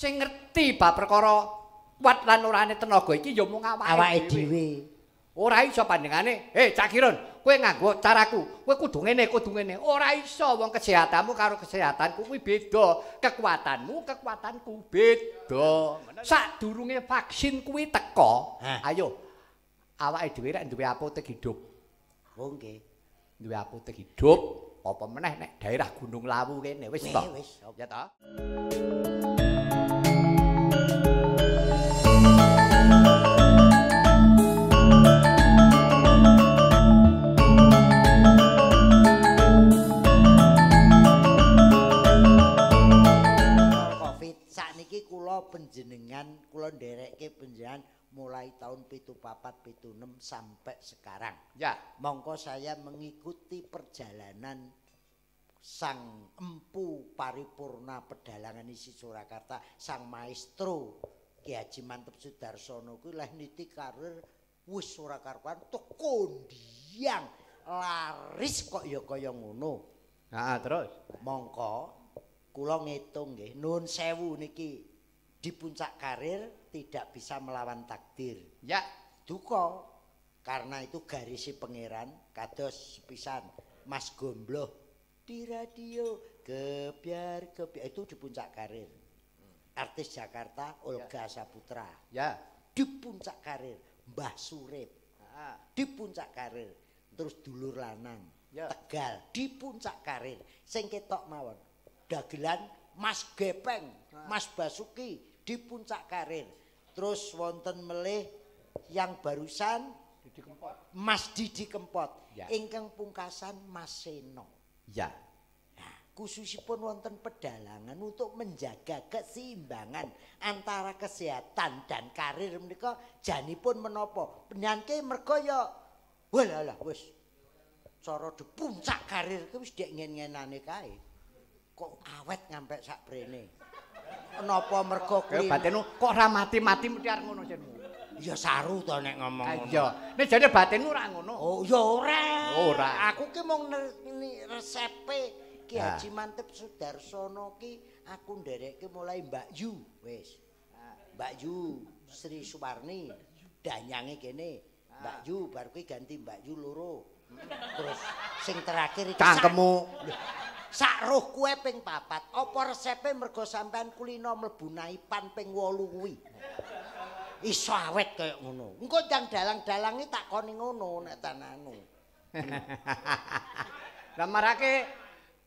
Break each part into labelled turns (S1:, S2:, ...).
S1: Sing ngerti bab perkara kuat lan orane tenaga iki ya mung awake dhewe. Ora iso pandengane, "Hei Cak Kirun, kowe nganggo caraku, kowe kudu ngene, kudu ngene." Ora iso, wong kesehatanmu karo kesehatanku kuwi beda, kekuatanmu kekuatanku beda. Sadurunge vaksin kuwi teka, ayo awake dhewe rek duwe apotek hidup.
S2: Oh nggih.
S1: Duwe apotek hidup, apa meneh nek daerah Gunung Lawu kene wis to.
S2: Wis,
S1: ya ta.
S2: Panjenengan kula nderekke panjenengan mulai tahun 74 76 sampai sekarang.
S1: Ya,
S2: mongko saya mengikuti perjalanan Sang Empu Paripurna Pedalangan Isi Surakarta, Sang Maestro Ki Haji Manteb Sudarsono kuwi leh niti karir wis ora karuan teko ndiyang laris kok ya kaya ngono.
S1: Heeh, terus
S2: mongko kula ngitung nggih nuwun sewu niki di puncak karir tidak bisa melawan takdir.
S1: Ya,
S2: duka karena itu garisi pangeran kados sepisan Mas Gombloh di radio gebyar gebyar itu di puncak karir. Artis Jakarta Olga Saputra.
S1: Ya,
S2: di puncak karir Mbah Surip. Di puncak karir terus dulur lanang
S1: ya.
S2: Tegal di puncak karir sing ketok mawon dagelan Mas Gepeng, Mas Basuki di puncak karir. Terus wonten melih yang barusan
S1: Didi Kempot.
S2: Mas Didi Kempot.
S1: Ya.
S2: Ingkang pungkasan Mas Seno.
S1: Ya.
S2: Nah, khususipun wonten pedalangan untuk menjaga keseimbangan antara kesehatan dan karir menika janipun menapa? Penyanke mergo ya walah wis cara di puncak karir ki wis dek ngen-ngenane kae. Kok awet nyampe sak brene. Napa mergo kuwi
S1: batinmu kok ora mati-mati mesti arep ngono jenengmu.
S2: Ya saru to nek ngomong ngono.
S1: Iya, nek jane batinmu ora ngono.
S2: Oh ya ora.
S1: Ora.
S2: Aku ki mung resepe Ki Haji Manteb Sudarsono ki aku nderekke mulai Mbak Yu wis. Mbak Yu Sri Suwarni danyange kene. Mbak Yu bar kuwi ganti Mbak Yu loro. Terus sing terakhir iki
S1: cangkemmu.
S2: Sak roh kuwe ping 4. Apa resepe mergo sampean kulino mlebu naipan ping 8 kuwi. Iso awet kaya ngono. Engko ndang dalang-dalange tak koni ngono nek tananu.
S1: Lah marake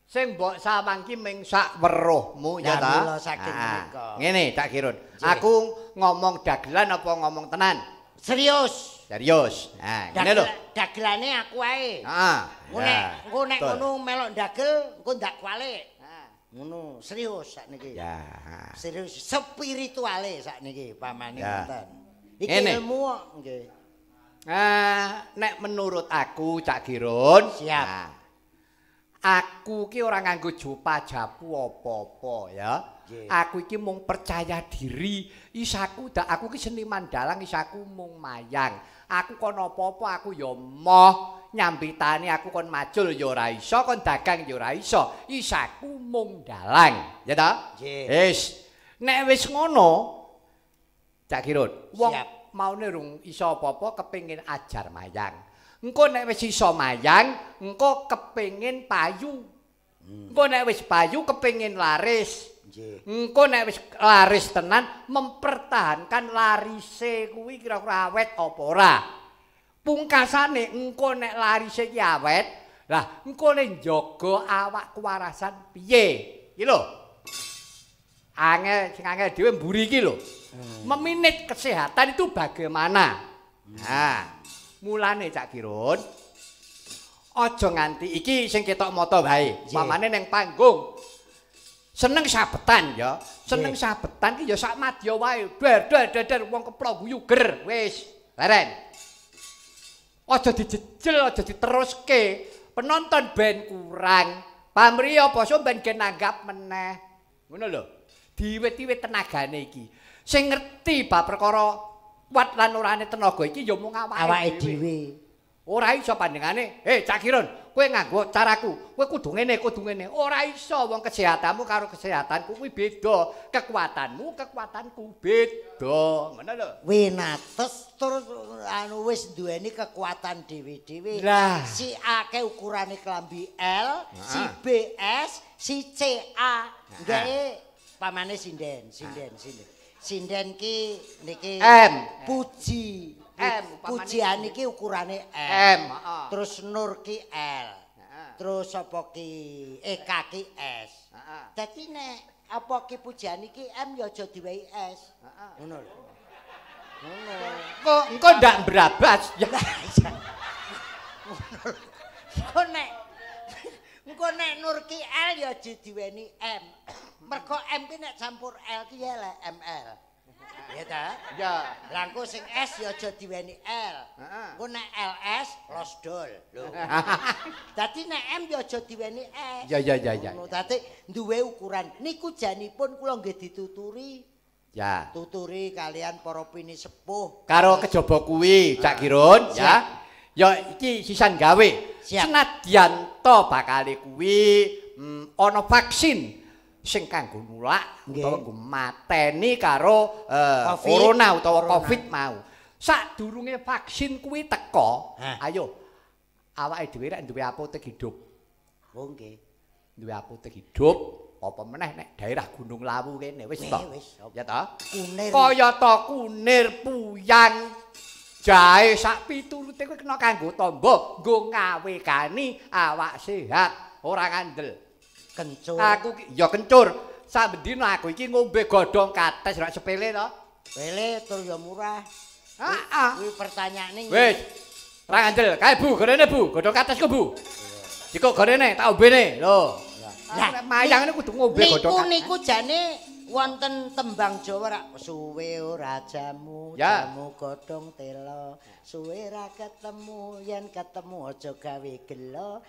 S1: sing mbok sawang ki ming sak weruhmu ya ta?
S2: Lah saking menika.
S1: Ngene Cak Kirun. Aku ngomong dagelan apa ngomong tenan?
S2: Serius.
S1: Serius. Nah, ngene lho.
S2: Dagelane aku ae.
S1: Heeh.
S2: Engko nek ngono melok dagel, engko ndak kualik.
S1: Heeh.
S2: Ngono, serius sakniki.
S1: Ya.
S2: Serius spirituale sakniki pamane ngoten. Iki ilmu kok nggih.
S1: Nek menurut aku Cak Kirun,
S2: siap.
S1: Nah, aku ki ora nganggo jopa japu apa-apa ya. Aku iki mung percaya diri, isaku dak aku ki seniman dalang, isaku mung mayang. Aku kon apa-apa aku ya moh nyambitane aku kon macul ya ora iso, kon dagang ya ora iso. Isaku mung dalang, ya ta? Wis. Nek wis ngono, Cak Kirun, wong maune rung iso apa-apa kepengin ajar mayang. Engko nek wis iso mayang, engko kepengin payu. Engko nek wis payu kepengin laris. Engko nek wis laris tenan mempertahankan larise kuwi kira-kira awet apa ora. Pungkasane engko nek larise iki awet, lah engko le njaga awak kewarasan piye? Iki lho. Angel sing angel dhewe mburi iki lho. Meminit kesehatan itu bagaimana? Nah, mulane Cak Kirun aja nganti iki sing ketok mata wae. Pamane ning panggung seneng sabetan ya, seneng sabetan ki ya sak madya wae. Der der der wong keplok guyu ger wis leren. Aja dijejel, aja diteruske. Penonton ben kurang. Pamri apa so ben gen nanggap meneh. Ngono lho. Diwit-wiwit tenagane iki. Sing ngerti bab perkara kuat lan orane tenaga iki ya mung awake
S2: dhewe.
S1: Ora iso pandengane, "Hei Cak Kirun, Kowe nganggo caraku. Kowe kudu ngene, kudu ngene. Ora iso wong kesehatanmu karo kesehatanku kuwi beda. Kekuatanmu, kekuatanku beda. Ngono lho.
S2: Winates terus anu wis duweni kekuatan dhewe-dhewe. Si A ke ukurane klambi L, si B S, si C A. Nggih, pamane sinden. Sinden ki niki
S1: M.
S2: Puji.
S1: M,
S2: pujian iki ukurane M. Terus Nur ki L. Terus apa ki E K ki S. Dadi nek apa ki pujian iki M ya aja diwehi S. Ngono lho. Ngono.
S1: Kok engko ndak mbrabas ya.
S2: Engko nek Nur ki L ya aja diweni M. Mergo M ki nek campur L ki elek ML. Ya ta?
S1: Ya.
S2: Lah engko sing S ya aja diweni L. Engko nek LS los dol. Lho. Dadi nek M ya aja diweni S.
S1: Ya.
S2: Dadi duwe ukuran. Niku janipun kula nggih dituturi.
S1: Ya.
S2: Tuturi kalian para pinisepuh.
S1: Karo kejaba kuwi, Cak Kirun, ya. Ya iki sisan gawe. Senadyan to bakale kuwi ana vaksin sing kanggo nulak utawa nggo mateni karo corona utawa Covid mau. Sadurunge vaksin kuwi teka, ayo awake dhewe rek duwe apotek hidup.
S2: Oh nggih.
S1: Duwe apotek hidup apa meneh nek daerah Gunung Lawu kene wis to. Ya ta?
S2: Kunir.
S1: Kaya ta kunir, puyang, jahe sak piturute kuwi kena kanggo tamba, nggo ngawekani awak sehat, ora ngandel.
S2: Kencur.
S1: Aku ya kencur. Saben dina aku iki ngombe godhong kates rak sepele to.
S2: Sepele tur ya murah.
S1: Heeh.
S2: Kuwi pertanyaane.
S1: Wis. Ora ngandel. Kae Bu, gorene Bu, godhong katesku Bu. Dikok gorene tak ombene. Lho. Lah mayang niku kudu ngombe godhong kates.
S2: Niku jane wonten tembang Jawa rak suwe ora jamu, jamu godhong tela, suwe ra ketemu yen ketemu aja gawe gela.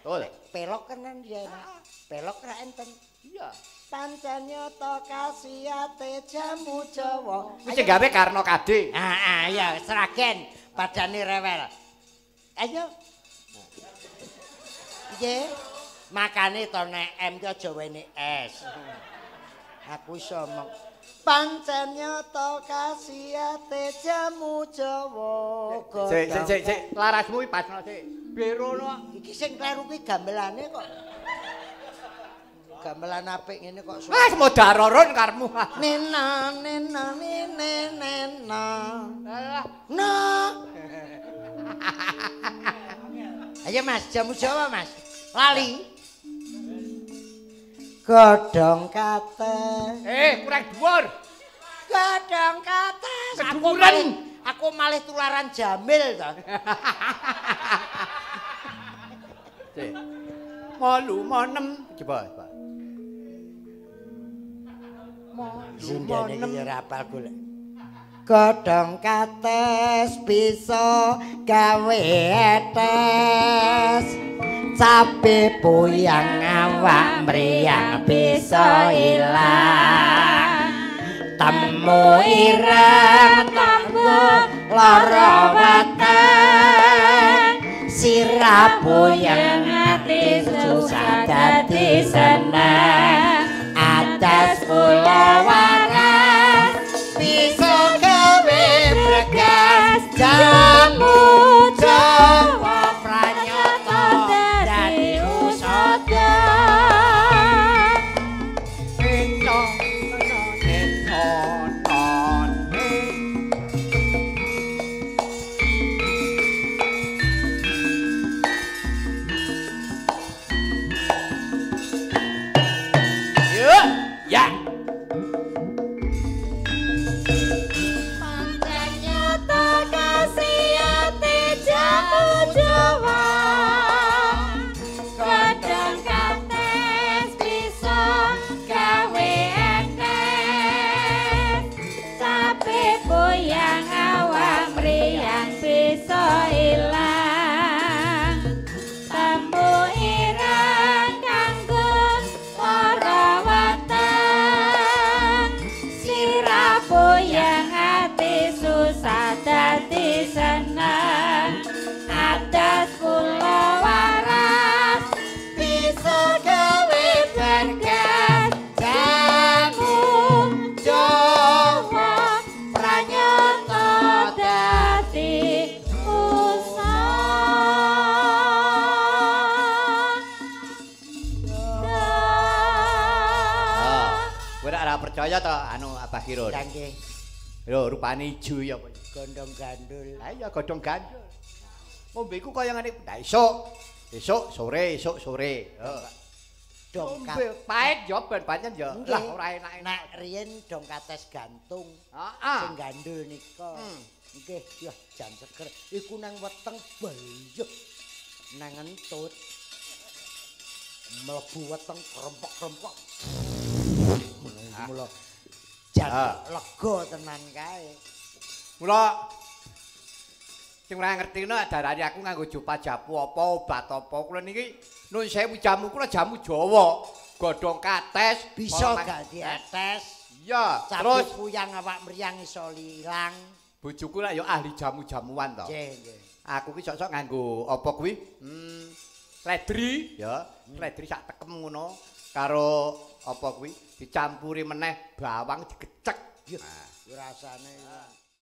S2: Pelok kenen ya enak. Pelok ra enten.
S1: Iya.
S2: Pancen nyata kasiyate jamu Jawa.
S1: Wis gawe Karno Kade.
S2: Heeh, ya Sragen padane rewel. Ayo. Piye? Makane to nek M ki aja wene S. Aku iso omong pancen nyata kasiyate jamu Jawa.
S1: Sik sik sik larasmu iki pasno sik. Berono
S2: iki sing kleru kuwi gamelane kok. Gamelan apik ngene kok.
S1: Wis modar roron karmu.
S2: Nena nena nene nena. Na. Ayo Mas, jamu Jawa Mas. Lali. Godhong kates.
S1: Kurang dhuwur.
S2: Godhong kates.
S1: Keduwuren.
S2: Aku malih tularan Jamil to.
S1: Sik. Malu manem. Coba, coba.
S2: Sindene iki ora apal golek. Godhong kates bisa gawe etes. Cabe puyang awak mriyang bisa ilang. Temu ireng tanggo lara weteng. Sirah puyang ati susah dadi seneng. Atas pulau waras bisa gawe bregas. Jamu Jawa pranyata dadi usada.
S1: Eno eno eno ne. Ya.
S2: Pancen nyata kasiyate jamu Jawa. Godhong kates bisa gawe etes. Cabe puyang awak mriyang bisa ilang. Temu ireng kanggo lara weteng. Sirah puyang ati susah dadi seneng. Adas kula waras
S1: Percaya to anu Abah Kirun?
S2: Lah nggih.
S1: Lho rupane ijo ya apa?
S2: Gondong gandul.
S1: Lah iya godhong gandul. Ngombeku kaya ngene. Lah esuk. Esuk sore, esuk sore. Heeh.
S2: Dong
S1: Ngombe pahit ya ben pancen ya. Lah ora enak-enak.
S2: Nek riyen dong kates gantung.
S1: Heeh.
S2: Sing gandul nika. Nggih, ya jan seger. Iku nang weteng bayuh. Nang entut. Mlebu weteng krempok-krempok. Mula jan lega tenan kae.
S1: Mula sing ora ngerti nek darani aku nganggo jopa japu apa obat apa kula niki nun sewu jamu kula jamu Jawa, godhong kates
S2: bisa gak dietes.
S1: Iya, terus
S2: puyang awak mriyang iso ilang.
S1: Bojoku lak ya ahli jamu-jamuan to.
S2: Nggih, nggih.
S1: Aku ki sok-sok nganggo apa kuwi? Sledri ya, sledri sak tekem ngono karo apa kuwi dicampuri meneh bawang digecek.
S2: Yo rasane.